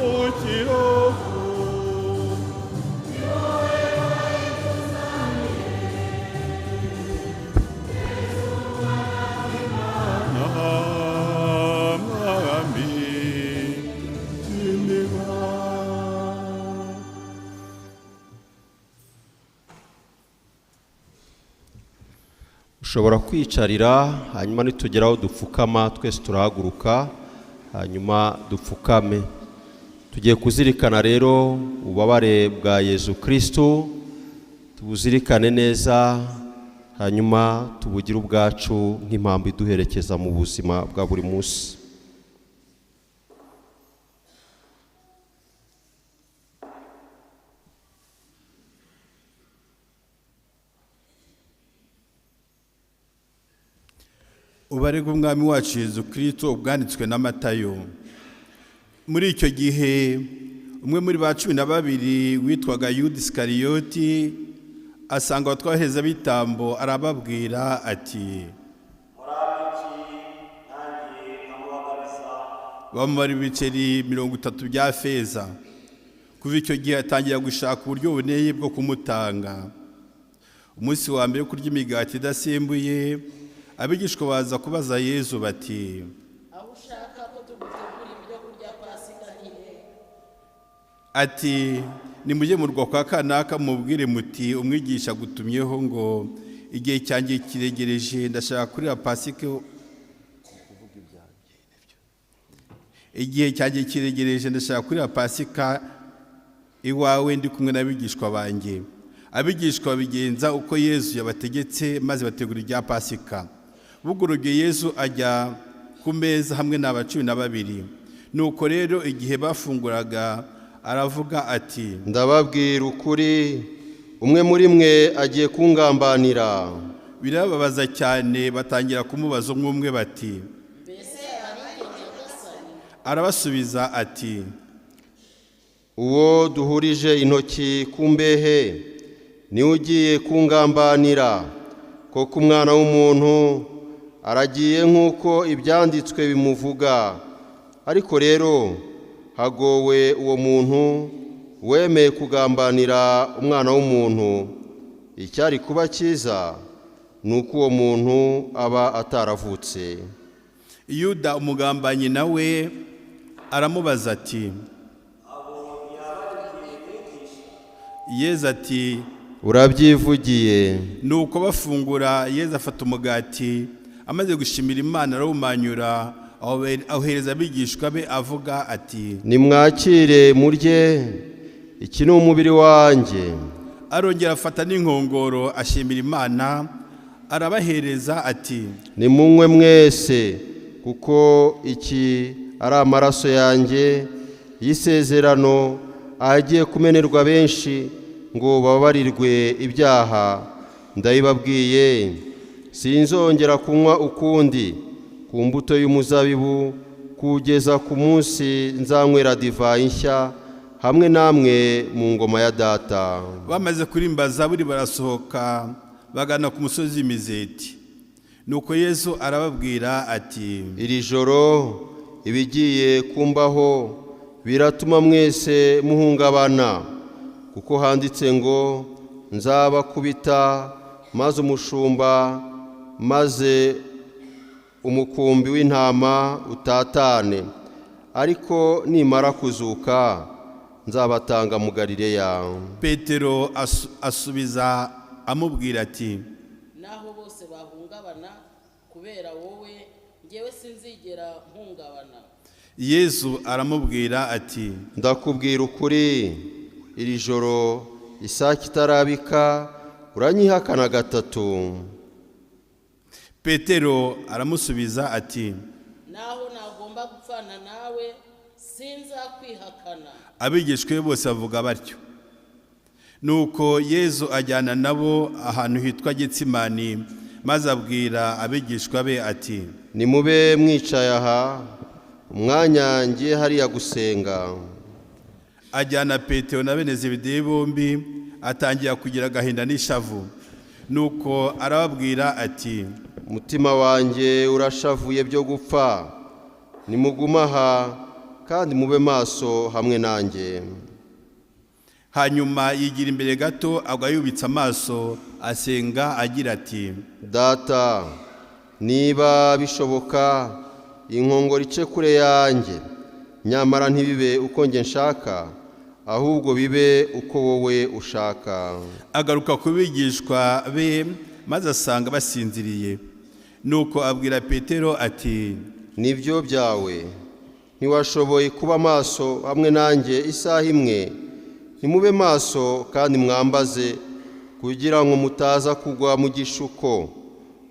Umukiro. Ushobora kwicarira, hanyuma nitugeraho dupfukama twese turahaguruka, hanyuma dupfukame. Tugiye kuzirikana rero ububabare bwa Yezu Kristo, tubuzirikane neza, hanyuma tubugire ubwacu nk'impamvu iduherekeza mu buzima bwa buri munsi. Ubare bw'Umwami wacu Yezu Kristo ubwanditswe na Matayo. Muri icyo gihe umwe muri ba 12 witwaga Yuda Isikariyoti asanga abatwaherezabitambo, arababwira ati: bamubara ibiceri 30 bya feza. Kuva icyo gihe atangira gushaka uburyo buboneye bwo kumutanga. Umunsi wa mbere wo kurya imigati idasembuye, abigishwa baza kubaza Yezu bati: aho ushaka ko tugutegura ibyo kurya Pasika ni he? Ati: nimujye mu rwa kwa kanaka mubwire muti umwigisha agutumyeho ngo igihe cyanjye kiregereje, ndashaka kurira Pasika. Igihe cyanjye kiregereje, ndashaka kurira Pasika iwawe ndi kumwe n'abigishwa banjye. Abigishwa babigenza uko Yezu yabategetse, maze bategura ibya Pasika. Bugorobye Yezu ajya ku meza hamwe n'aba 12. Nuko rero igihe bafunguraga aravuga ati: ndababwira ukuri, umwe muri mwe agiye kungambanira. Birababaza cyane, batangira kumubaza umwe umwe bati: Arabasubiza ati: uwo duhurije intoki ku mbehe niwe ugiye kungambanira. Koko Umwana w'umuntu aragiye nk'uko ibyanditswe bimuvuga, ariko rero hagowe uwo muntu wemeye kugambanira Umwana w'umuntu. Icyari kuba cyiza ni uko uwo muntu aba ataravutse. Yuda umugambanyi nawe aramubaza ati: Yezu ati: urabyivugiye. Nuko bafungura, Yezu afata umugati, amaze gushimira Imana arawumanyura, awuhereza abigishwa be avuga ati: nimwakire murye, iki ni umubiri wanjye. Arongera afata n'inkongoro ashimira Imana, arabahereza ati: nimunywe mwese, kuko iki ari amaraso yanjye y'isezerano agiye kumenerwa benshi ngo bababarirwe ibyaha. Ndabibabwiye, sinzongera kunywa ukundi ku mbuto y'umuzabibu kugeza ku munsi nzanywera divayi nshya hamwe namwe mu ngoma ya Data. Bamaze kurimba zaburi barasohoka bagana ku musozi w'Imizeti. Nuko Yezu arababwira ati: iri joro ibigiye kumbaho biratuma mwese muhungabana, kuko handitse ngo nzabakubita maze umushumba, maze umukumbi w'intama utatane. Ariko nimara kuzuka nzabatanga mu Galileya. Petero asubiza amubwira ati: naho bose bahungabana kubera wowe, njyewe sinzigera mpungabana. Yezu aramubwira ati: ndakubwira ukuri, iri joro isake itarabika uranyihakana 3. Petero aramusubiza ati: naho nagomba gupfana nawe sinzakwihakana. Abigishwa be bose bavuga batyo. Nuko Yezu ajyana nabo ahantu hitwa Getsimani, maze abwira abigishwa be ati: nimube mwicaye aha umwanya ngiye hariya gusenga. Ajyana Petero na bene Zebedeyi bombi, atangira kugira agahinda n'ishavu. Nuko arababwira ati: umutima wanjye urashavuye byo gupfa, nimuguma aha kandi mube maso hamwe nanjye. Hanyuma yigira imbere gato, agwa yubitse amaso, asenga agira ati: Data, niba bishoboka, inkongoro ice kure yanjye, nyamara ntibibe uko njye nshaka, ahubwo bibe uko wowe ushaka. Agaruka ku bigishwa be maze asanga basinziriye. Nuko abwira Petero ati: Nibyo byawe, ntiwashoboye kuba maso hamwe nanjye isaha imwe? Nimube maso kandi mwambaze, kugira ngo mutaza kugwa mu gishuko.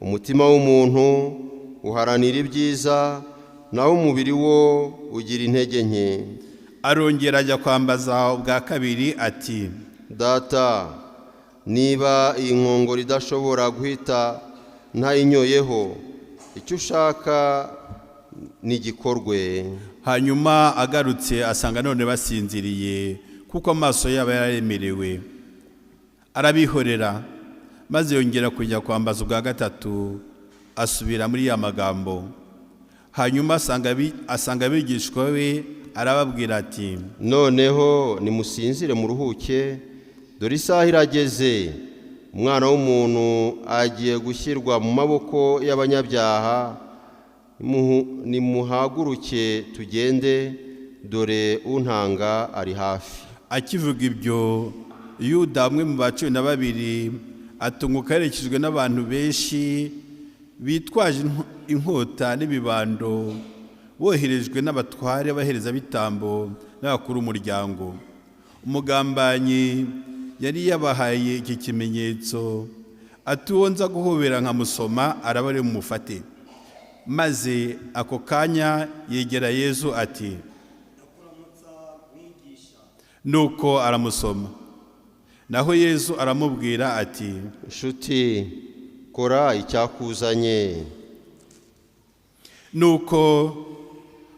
Umutima w'umuntu uharanira ibyiza, naho umubiri wo ugira intege nke. Arongera ajya kwambaza ubwa kabiri ati: Data, niba iyi nkongoro idashobora guhita ntayinyoyeho, icyo ushaka nigikorwe. Hanyuma agarutse asanga none basinziriye, kuko amaso yabo yararemerewe. Arabihorera, maze yongera kujya kwambaza ubwa gatatu, asubira muri ya magambo. Hanyuma asanga abigishwa be, arababwira ati: Noneho nimusinzire muruhuke. Dore isaha irageze, Umwana w'umuntu agiye gushyirwa mu maboko y'abanyabyaha. Nimuhaguruke tugende, dore untanga ari hafi. Akivuga ibyo, Yuda, umwe mu ba 12, atunguka aherekejwe n'abantu benshi bitwaje inkota n'ibibando, boherejwe n'abatware b'abaherezabitambo n'abakuru b'umuryango. Umugambanyi yari yabahaye iki kimenyetso ati: "Uwo nza guhobera nkamusoma araba ari mumufate." Maze ako kanya yegera Yezu ati: Nuko aramusoma. Naho Yezu aramubwira ati: Nshuti, kora icyakuzanye. Nuko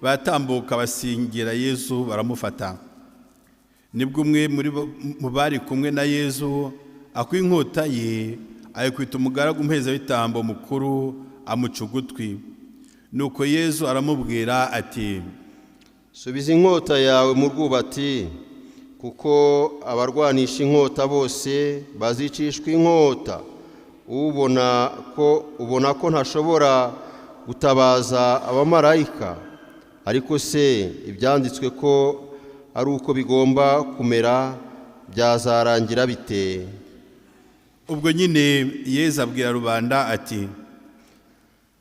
batambuka basingira Yezu, baramufata. Nibwo umwe muri bo mu bari kumwe na Yezu akuye inkota ye, ayikubita umugaragu w'umuherezabitambo mukuru, amuca ugutwi. Nuko Yezu aramubwira ati: Subiza inkota yawe mu rwubati, kuko abarwanisha inkota bose bazicishwa inkota. Ubona ko ntashobora gutabaza abamarayika? Ariko se ibyanditswe ko ari uko bigomba kumera byazarangira bite? Ubwo nyine Yezu abwira rubanda ati: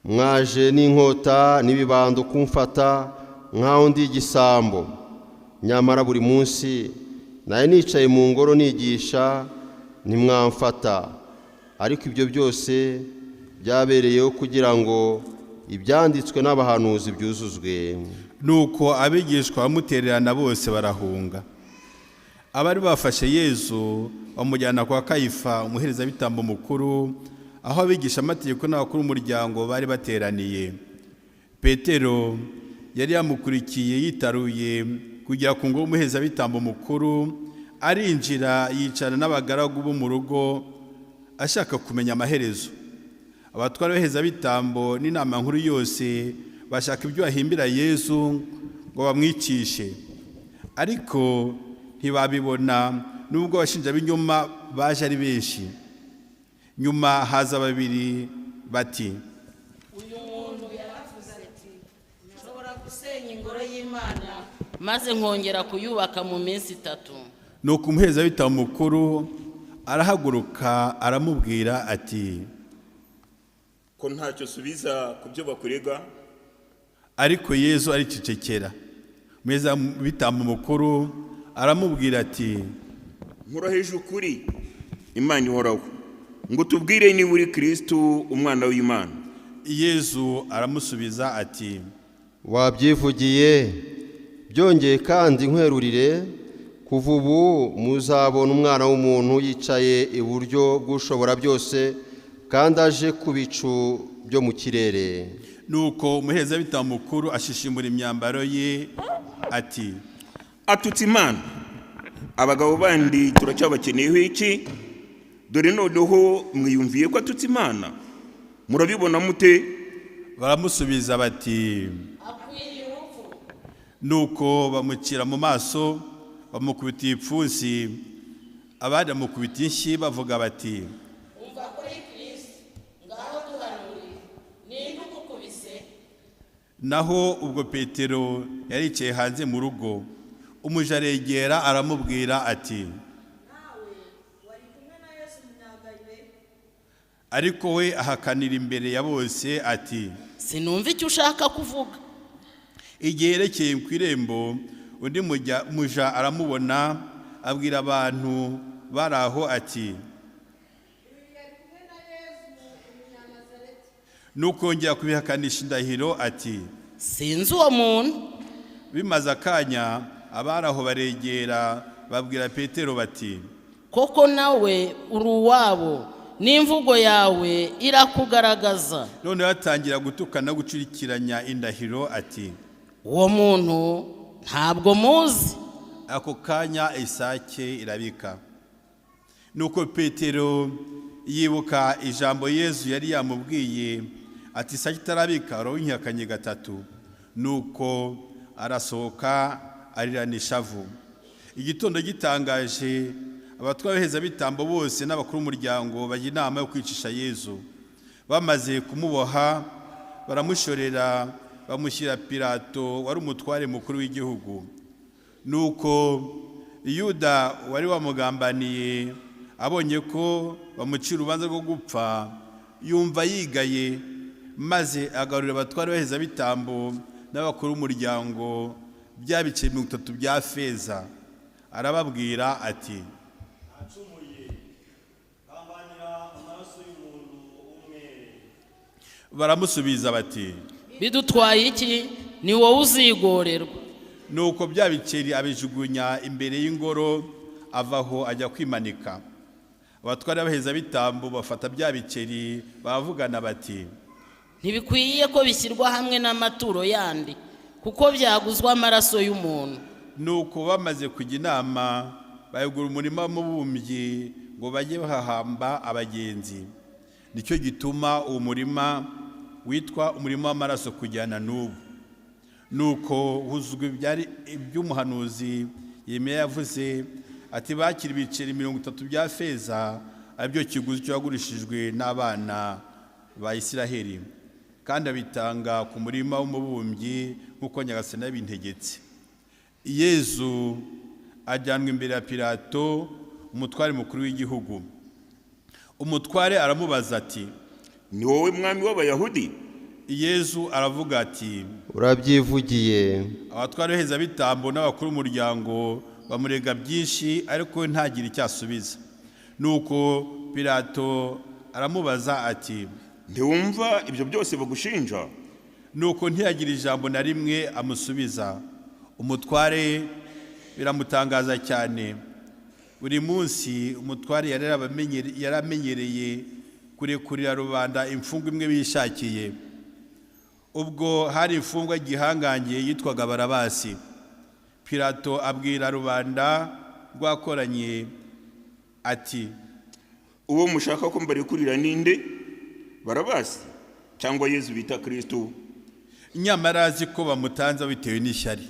Mwaje n'inkota n'ibibando kumfata nk'aho ndi igisambo, nyamara buri munsi nari nicaye mu ngoro nigisha, ntimwamfata. Ariko ibyo byose byabereyeho kugira ngo ibyanditswe n'abahanuzi byuzuzwe. Nuko abigishwa bamutererana bose, barahunga. Abari bafashe Yezu bamujyana kwa Kayifa, umuherezabitambo mukuru, aho abigishamategeko n'abakuru b'umuryango bari bateraniye. Petero yari yamukurikiye yitaruye kugera ku ngoro y'umuherezabitambo mukuru, arinjira yicarana n'abagaragu bo mu rugo, ashaka kumenya amaherezo. Abatwara b'abaherezabitambo n'inama nkuru yose bashaka ibyo bahimbira Yezu ngo bamwicishe, ariko ntibabibona, nubwo abashinjabinyoma baje ari benshi. Nyuma haza babiri bati: Uyu muntu yaravuze ati: "Nshobora gusenya ingoro y'Imana maze nkongera kuyubaka mu minsi 3." Nuko umuherezabitambo mukuru arahaguruka, aramubwira ati: Ko ntacyo usubiza ku byo bakurega? Ariko Yezu aricecekera. Umuherezabitambo mukuru aramubwira ati: Nkurahije ukuri Imana ihoraho ngo tubwire niba uri Kirisitu, umwana w'Imana. Yezu aramusubiza ati: Wabyivugiye. Byongeye kandi nkwerurire, kuva ubu muzabona Umwana w'umuntu yicaye iburyo bw'Ushobora byose, kandi aje ku bicu byo mu kirere. Nuko umuherezabitambo mukuru ashishimura imyambaro ye ati: Atutse Imana! Abagabo bandi turacyabakeneyeho iki? Dore noneho mwiyumviye ko atutse Imana. Murabibona mute? Baramusubiza bati: Akwiriye urupfu. Nuko bamucira mu maso, bamukubita ibipfunsi, abandi bamukubita inshyi, bavuga bati: Umva ko ari Kirisito, ngaho duhanurire, ninde ugukubise? Naho ubwo Petero yaricaye hanze mu rugo, umuja aregera aramubwira ati: Nawe wari kumwe na Yesu Umunyagalileya. Ariko we ahakanira imbere ya bose ati: Sinumva icyo ushaka kuvuga. Igihe yerekeye ku irembo, undi muja aramubona, abwira abantu bari aho ati: Uyu yari kumwe na Yesu Umunyanazareti. Nuko yongera kubihakanisha indahiro ati: Sinzi uwo muntu. Bimaze akanya, abari aho baregera, babwira Petero bati: Koko nawe uri uwabo, n'imvugo yawe irakugaragaza. Noneho atangira gutukana no gucurikiranya indahiro ati: Uwo muntu ntabwo muzi. Ako kanya isake irabika. Nuko Petero yibuka ijambo Yezu yari yamubwiye ati: "Isake itarabika urawinyihakanye gatatu." Nuko arasohoka arirana ishavu. Igitondo gitangaje, abatware b'abaherezabitambo bose n'abakuru b'umuryango bajya inama yo kwicisha Yezu. Bamaze kumuboha, baramushorera, bamushyira Pilato wari umutware mukuru w'igihugu. Nuko Yuda wari wamugambaniye abonye ko bamucira urubanza rwo gupfa, yumva yigaye, maze agarurira abatware b'abaherezabitambo n'abakuru b'umuryango bya biceri 30 bya feza. Arababwira ati: Nacumuye gambanira amaraso y'umuntu umwere. Baramusubiza bati: Bidutwaye iki? Ni wowe uzigorerwa. Nuko bya biceri abijugunya imbere y'ingoro, avaho ajya kwimanika. Abatware b'abaherezabitambo bafata bya biceri, baravugana bati: Ntibikwiye ko bishyirwa hamwe n'amaturo yandi, kuko byaguzwa amaraso y'umuntu. Nuko bamaze kujya inama, bayagura umurima w'umubumbyi ngo bajye bahahamba abagenzi. Nicyo gituma uwo murima witwa umurima w'amaraso kujyana n'ubu. Nuko huzuzwa ibyari iby'umuhanuzi Yeremiya yavuze ati: "Bakira ibiceri 30 bya feza, aribyo kiguzi cyagurishijwe n'abana ba Isiraheli, kandi abitanga ku murima w'umubumbyi nk'uko Nyagasani yabintegetse." Yezu ajyanwa imbere ya Pilato, umutware mukuru w'igihugu. Umutware aramubaza ati: Ni wowe mwami w'Abayahudi? Yezu aravuga ati: Urabyivugiye. Abatware b'abaherezabitambo n'abakuru b'umuryango bamurega byinshi, ariko we ntagire icyo asubiza. Nuko Pilato aramubaza ati: Ntiwumva ibyo byose bagushinja? Nuko ntiyagira ijambo na rimwe amusubiza. Umutware biramutangaza cyane. Buri munsi umutware yaramenyereye kurekurira rubanda imfungwa imwe bishakiye. Ubwo hari imfungwa y'igihangange yitwaga Barabasi. Pilato abwira rubanda rwakoranye ati: Uwo mushaka ko mbarekurira ninde, Barabasi cyangwa Yezu bita Kristo? Nyamara azi ko bamutanze bitewe n'ishyari.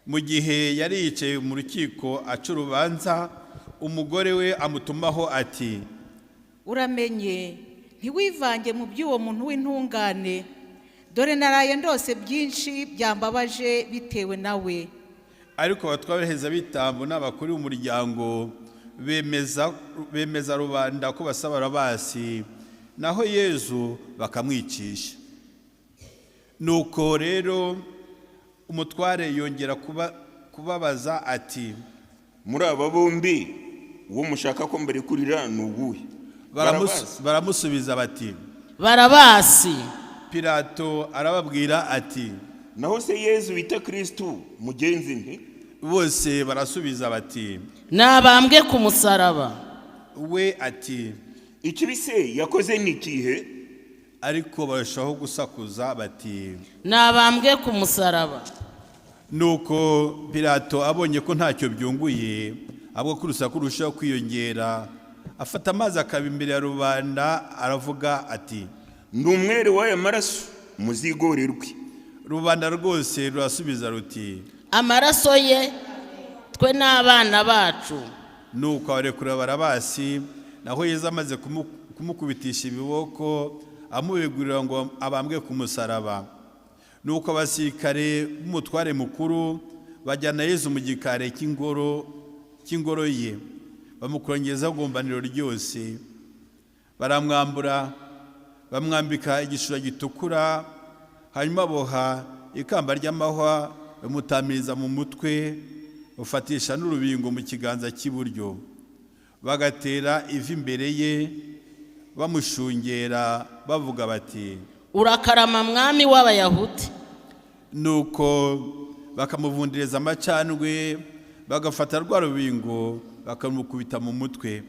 Mu gihe yari yicaye mu rukiko aca urubanza, umugore we amutumaho ati: Uramenye ntiwivange mu by'uwo muntu w'intungane, dore naraye ndose byinshi byambabaje bitewe nawe. Ariko abatware b'abaherezabitambo n'abakuru b'umuryango bemeza rubanda ko basaba Barabasi, naho Yezu bakamwicisha. Nuko rero umutware yongera kubabaza ati: Muri aba bombi uwo mushaka ko mbarekurira ni uwuhe? Baramusubiza bati: Barabasi. Pilato arababwira ati: Naho se Yezu wita Kristo mugenzi nti? Bose barasubiza bati: Nabambwe ku musaraba. We ati: Ikibi se yakoze ni ikihe? Ariko barushaho gusakuza bati: Nabambwe ku musaraba. Nuko Pilato abonye ko ntacyo byunguye, ahubwo ko urusaku rurushaho kwiyongera, afata amazi akaba imbere ya rubanda, aravuga ati: Ndi umwere w'aya maraso, muzigorerwe. Rubanda rwose rurasubiza ruti: Amaraso ye, twe n'abana bacu. Nuko abarekura Barabasi, naho Yezu amaze kumukubitisha ibiboko, amubegurira ngo abambwe ku musaraba. Nuko abasirikare b'umutware mukuru bajyana Yezu mu gikari cy'ingoro ye, bamukurongeza gombaniro ryose. Baramwambura, bamwambika igishura gitukura, hanyuma boha ikamba ry'amahwa bamutamiriza mu mutwe, bafatisha n'urubingo mu kiganza cy'iburyo, bagatera ivi imbere ye bamushungera, bavuga bati: Urakarama, mwami w'Abayahudi! Nuko bakamuvundereza amacandwe, bagafata rwa rubingo bakamukubita mu mutwe.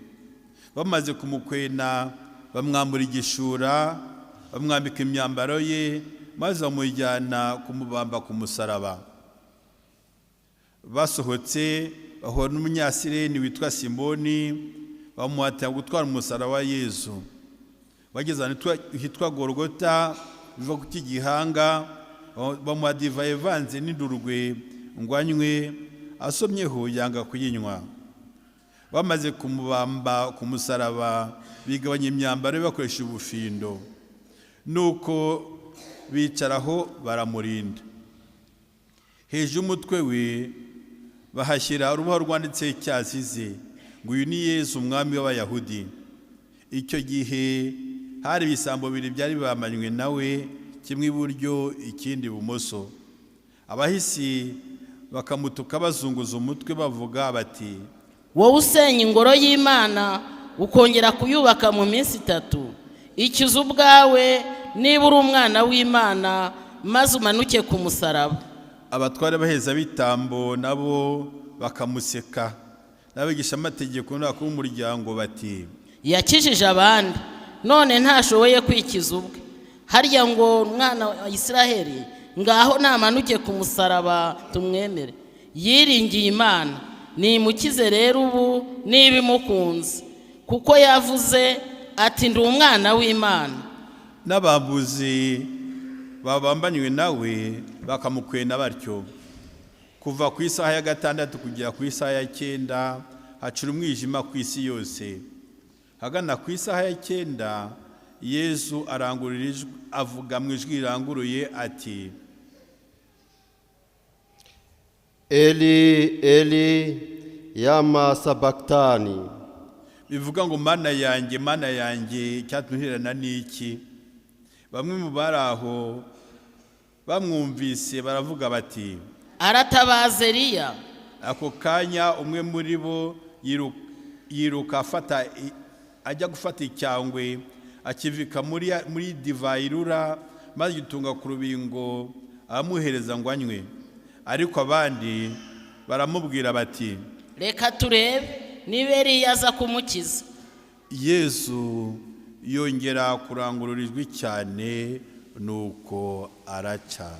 Bamaze kumukwena, bamwambura igishura, bamwambika imyambaro ye, maze bamujyana kumubamba ku musaraba. Basohotse, bahura n'Umunyasireni witwa Simoni, bamuhatira gutwara umusaraba wa Yezu. Bageze ahantu hitwa Gorogota, biva ku cy'igihanga, bamuha divayi ivanze n'indurwe ngo anywe, asomyeho yanga kuyinywa. Bamaze kumubamba ku musaraba, bigabanya imyambaro ye bakoresha ubufindo. Nuko bicaraho baramurinda. Hejuru y'umutwe we bahashyira urubaho rwanditseho icyazize ngo: "Uyu ni Yezu, umwami w'Abayahudi." Icyo gihe hari ibisambo bibiri byari bibambanywe nawe, kimwe iburyo, ikindi ibumoso. Abahisi bakamutuka bazunguza umutwe, bavuga bati: Wowe usenya ingoro y'Imana ukongera kuyubaka mu minsi 3, ikize ubwawe niba uri umwana w'Imana, maze umanuke ku musaraba. Abatware b'abaherezabitambo nabo bakamuseka, n'abigishamategeko n'abakuru b'umuryango bati: Yakijije abandi, none ntashoboye kwikiza ubwe. Harya ngo umwana wa Israheli? Ngaho namanuke ku musaraba tumwemere. Yiringiye Imana, nimukize rero ubu niba imukunze, kuko yavuze ati: 'Ndi umwana w'Imana.' N'abambuzi babambanywe nawe bakamukwena batyo. Kuva ku isaha ya 6 kugera ku isaha ya 9 hacura umwijima ku isi yose. Hagana ku isaha ya 9, Yezu arangurura ijwi, avuga mu ijwi riranguruye ati: Eli, Eli, yama sabakitani? Bivuga ngo: "Mana yanjye, Mana yanjye, icyatumye untererana ni iki?" Bamwe mu bari aho bamwumvise baravuga bati: Aratabaza Eliya. Ako kanya umwe muri bo yiruka ajya gufata icyangwe, akivika muri divayi irura, maze agitunga ku rubingo, aramuhereza ngo anywe. Ariko abandi baramubwira bati: Reka turebe niba Eliya aza kumukiza. Yezu yongera kurangurura ijwi cyane, nuko araca.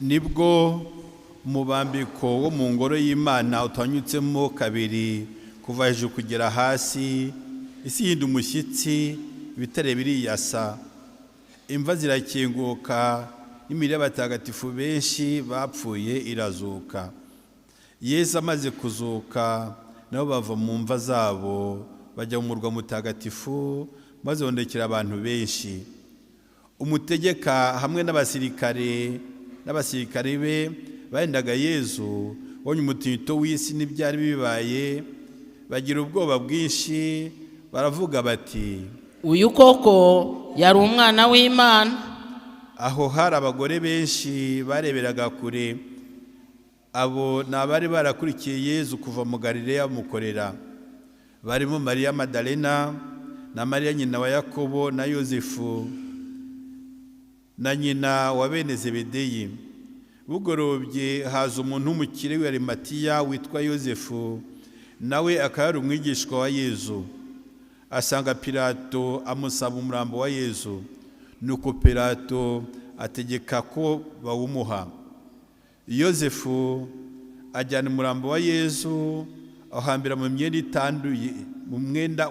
Nibwo umubambiko wo mu ngoro y'Imana utanyutsemo kabiri kuva hejuru kugera hasi, isi ihinda umushyitsi, ibitare biriyasa, imva zirakinguka, n'imibiri y'abatagatifu benshi bapfuye irazuka. Yesu amaze kuzuka, nabo bava mu mva zabo bajya mu murwa mutagatifu, maze bondekera abantu benshi. Umutegeka hamwe n'abasirikare n'abasirikare be barindaga Yezu babonye umutingito w'isi n'ibyari bibaye, bagira ubwoba bwinshi, baravuga bati: "Uyu koko yari umwana w'Imana." Aho hari abagore benshi bareberaga kure. Abo ni abari barakurikiye Yezu kuva mu Galileya bamukorera, barimo Mariya Madalena na Mariya nyina wa Yakobo na Yozefu na nyina wa bene Zebedeyi. Bugorobye haza umuntu w'umukire w'i Arimatiya witwa Yozefu, nawe akaba yari umwigishwa wa Yezu. Asanga Pilato, amusaba umurambo wa Yezu. Nuko Pilato ategeka ko bawumuha. Yozefu ajyana umurambo wa Yezu, awuhambira mu myenda itanduye, mu mwenda.